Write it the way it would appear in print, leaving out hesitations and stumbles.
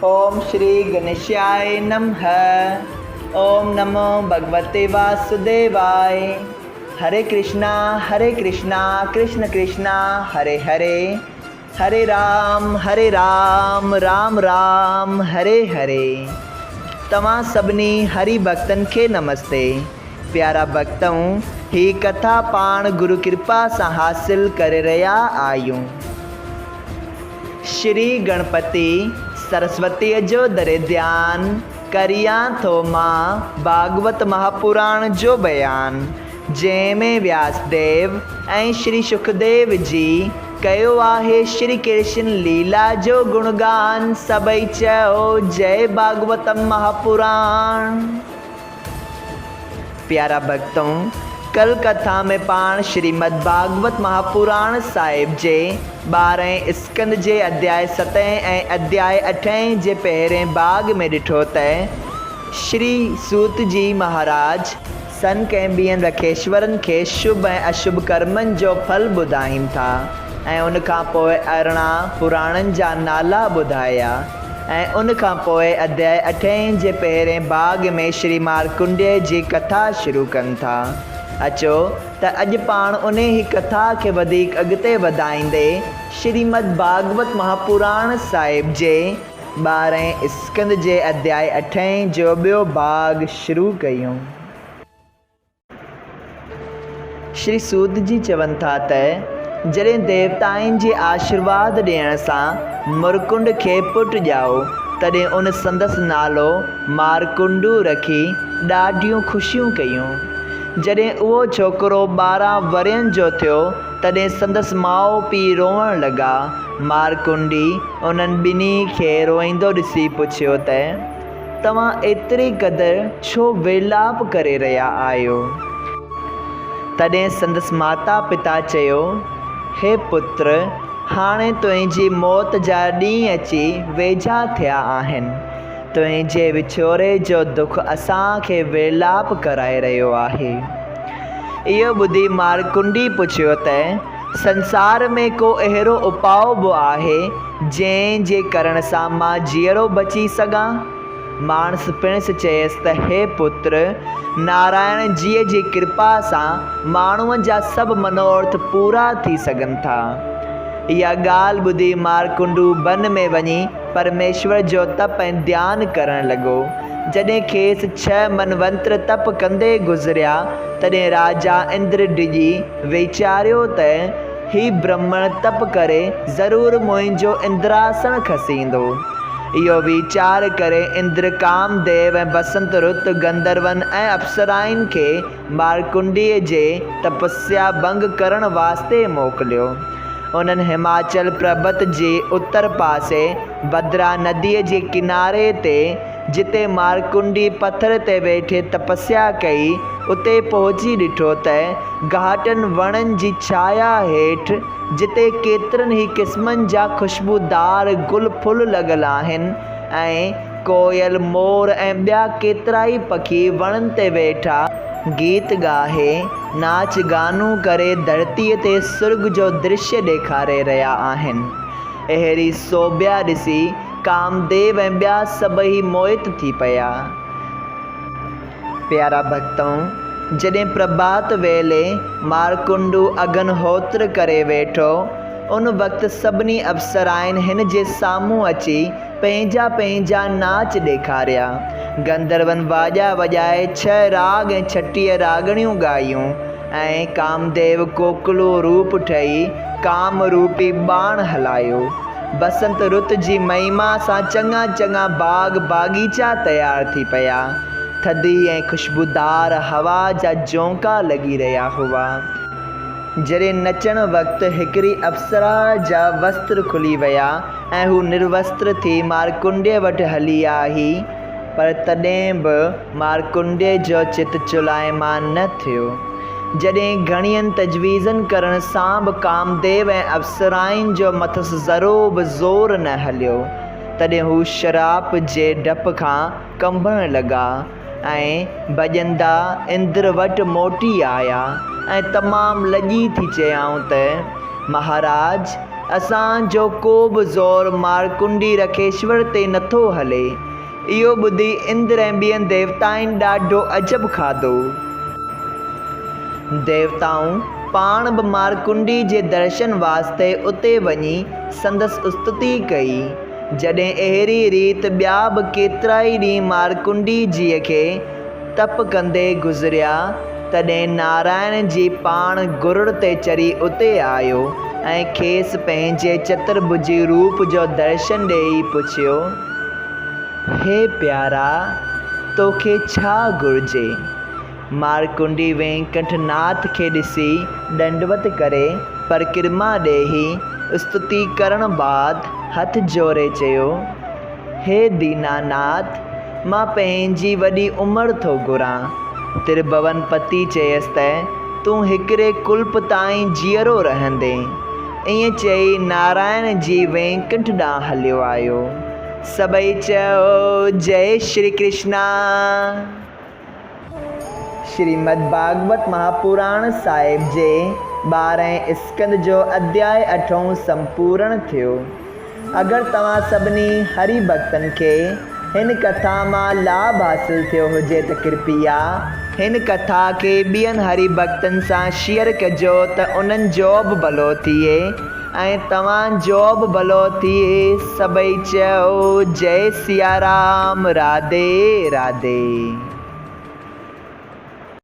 اوم شري گنيشاء نمھ اوم نمو ڀڳوتي واسوديواء هري ڪرشنا هري ڪرشنا ڪرشن ڪرشنا هري هري هري رام هري رام رام رام هري هري توهان سڀني هري ڀڳتن کي نمستي پيارا ڀڳتؤ هي ڪٿا پاڻ گرو ڪرپا سان حاصل ڪري رهيا آهيون. شري گڻپتي سرسوتيء جو دري ڌيان ڪريان ٿو مان ڀاڳوت مهاپراڻ جو بيان، جنهن ۾ وياسديو ۽ شري شڪديو جي ڪيو آهي شري ڪرشن ليلا جو گڻگان، سڀئي چئو جئي ڀاڳوتم مهاپراڻ. پيارا ڀڳتؤ! ڪل ڪٿا ۾ پاڻ شريمد ڀاڳوت مهاپراڻ صاحب جي ٻارهين اسڪنڌ جي اڌياء ستين ۽ اڌياء اٺين جي پهرين ڀاڳ ۾ ڏٺو ته شري سوت جي مهاراج سنڪ ۽ ٻين رکيشورن کي شڀ ۽ اشڀ ڪرمن جو ڦل ٻڌائين ٿا ۽ ان کان پوء 18 پراڻن جا نالا ٻڌايا. ۽ ان کان پوء اڌياء اٺين جي پهرين ڀاڳ ۾ شري مارڪنڊيه جي ڪٿا شروع ڪن ٿا. اچو ته اڄ پاڻ انهي ڪٿا کي وڌيڪ اڳتي وڌائيندي شريمد ڀاڳوت مهاپراڻ صاحب جي ٻارهين اسڪنڌ جي اڌياء اٺين جو ٻيو ڀاڳ شروع ڪيون. شري سوت جي چون ٿا ته جڏهن ديوتائن جي آشرواد ڏيڻ سان مرڪنڊ کي پٽ ڄائو، تڏهن ان سندس نالو مارڪنڊو رکي ڏاڍيون خوشيون ڪيون. جڏهن اهو ڇوڪرو 12 ورهين جو ٿيو، تڏهن سندس ماء پيء روئڻ لڳا. مارڪنڊي انهن ٻنهي کي روئيندو ڏسي پڇيو ته. توهان ايتري قدر ڇو ويلاپ ڪري رهيا آهيو؟ تڏهن سندس ماتا پتا چيو، هي پتر، هاڻي تنهنجي موت جا ڏينهن اچي ويجها ٿيا آهن. تنهنجي وڇوڙي جو دک اسان کي ويلاپ ڪرائي رهيو آهي. اهو ٻڌي مارڪنڊي پڇيو ته، سنسار ۾ ڪو اهڙو اپاء به آهي، جنهن جي ڪرڻ سان مان جيئرو بچي سگهان؟ ماڻس پڻس چيس ته هي پتر! نارائڻ جيء جي ڪرپا سان ماڻهوء جا سڀ منورٿ پورا ٿي سگهن ٿا. اها ڳالهه ٻڌي مارڪنڊو بن ۾ وڃي پرميشور جو تپ ۽ ڌيان ڪرڻ لڳو. جڏهن کيس ڇهه منونتر تپ ڪندي گذريا، تڏهن راجا اندر ڊڄي ويچاريو ته، هي برهمڻ تپ ڪري ضرور منهنجو اندراسڻ کسيندو. اهو ويچار ڪري اندر ڪام ديو ۽ بسنت رت گنڌرون ۽ اپسرائن کي مارڪنڊيه جي تپسيا ڀنگ ڪرڻ واسطي موڪليو. انهن هماچل پربت جي اتر پاسي ڀدرا نديء جي ڪناري تي جتي مارڪنڊي پٿر تي ويٺي تپسيا ڪئي، اتي پهچي ڏٺو ته گهاٽن وڻن جي ڇايا هيٺ، جتي ڪيترن ئي قسمن جا خوشبودار گل ڦل لڳل آهن ۽ ڪوئل، مور ۽ ٻيا ڪيترائي پکي وڻن تي ويٺا گيت ڳاهي، ناچ گانو ڪري ڌرتيء تي سرڳ جو درشيه ڏيکاري رهيا آهن. اهڙي سوڀيا ڏسي ڪامديو ۽ ٻيا سڀئي موهت ٿي پيا. پيارا ڀڳتؤ! جڏهن پرڀات ويلي مارڪنڊو اگن هوتر ڪري ويٺو، ان وقت سڀني اپسرائن هن جي سامهون اچي پنهنجا پنهنجا ناچ ڏيکاريا. گنڌرون واڄا وڄائي ڇهه راڳ ۽ 36 راڳڻيون ڳايون ۽ ڪامديو ڪوڪلو روپ ٺهي ڪام روپي ٻاڻ هلايو. بسنت رت جي مهما سان چڱا چڱا باغ باغيچا تيار ٿي پيا. ٿڌي ۽ خوشبودار هوا جا جهونڪا لڳي رهيا هئا. جڏهن نچڻ وقت هڪڙي اپسرا جا وستر کلي ويا ۽ هو نروستر ٿي مارڪنڊيه وٽ هلي آئي، پر تڏهن به مارڪنڊيه جو چت چلائمان نه ٿيو. جڏهن گهڻين تجويزن ڪرڻ سان به ڪامديو ۽ اپسرائن جو مٿس ذرو به زور نه هليو، تڏهن هو شراپ جي ڊپ کان ڪنبڻ لڳا ۽ ڀڄندا اندر وٽ موٽي آيا ۽ تمام لڄي ٿي چيائون ته، مهاراج! اسان جو ڪو به زور مارڪنڊي رکيشور تي نٿو هلي. اهو ٻڌي اندر ۽ ٻين ديوتائن ڏاڍو عجب کاڌو. ديوتائون پاڻ به مارڪنڊي جي درشن واسطي اتي وڃي سندس استتي ڪئي. جڏهن اهڙي ريت ٻيا به ڪيترائي ڏينهن مارڪنڊي جيء کي تپ ڪندي گذريا، تڏهن نارائڻ جي پاڻ گرڙ تي چڙهي اتي آيو ۽ کيس پنهنجي چترڀجي روپ جو درشن ڏيئي پڇيو، هي پيارا! توکي ڇا گهرجي؟ مارڪنڊي وينڪنٺ ناٿ کي ڏسي ڏنڊوت ڪري پرڪرما ڏيئي استتي ڪرڻ بعد هٿ جوڙي چيو، هي ديناناٿ! مان پنهنجي وڏي عمر ٿو گهران. ترڀون پتي چيس ته، تون هڪڙي ڪلپ تائين جيئرو رهندين. ائين چئي نارائڻ جي وينڪنٺ ڏانهن هليو آيو. سڀئي چئو، جئي شري ڪرشنا! شريمد ڀاڳوت مهاپراڻ صاحب جي ٻارهين اسڪنڌ جو اڌياء اٺون سمپورڻ ٿيو. اگر توهان سڀني هري ڀڳتن کي هن ڪٿا مان لاڀ حاصل ٿيو هجي ته ڪرپيا هن ڪٿا کي ٻين هري ڀڳتن سان شيئر ڪجو ته انهن جو به ڀلو ٿئي ۽ توهان جو به ڀلو ٿئي سڀئي چئو جئي سيارام راڌي راڌي.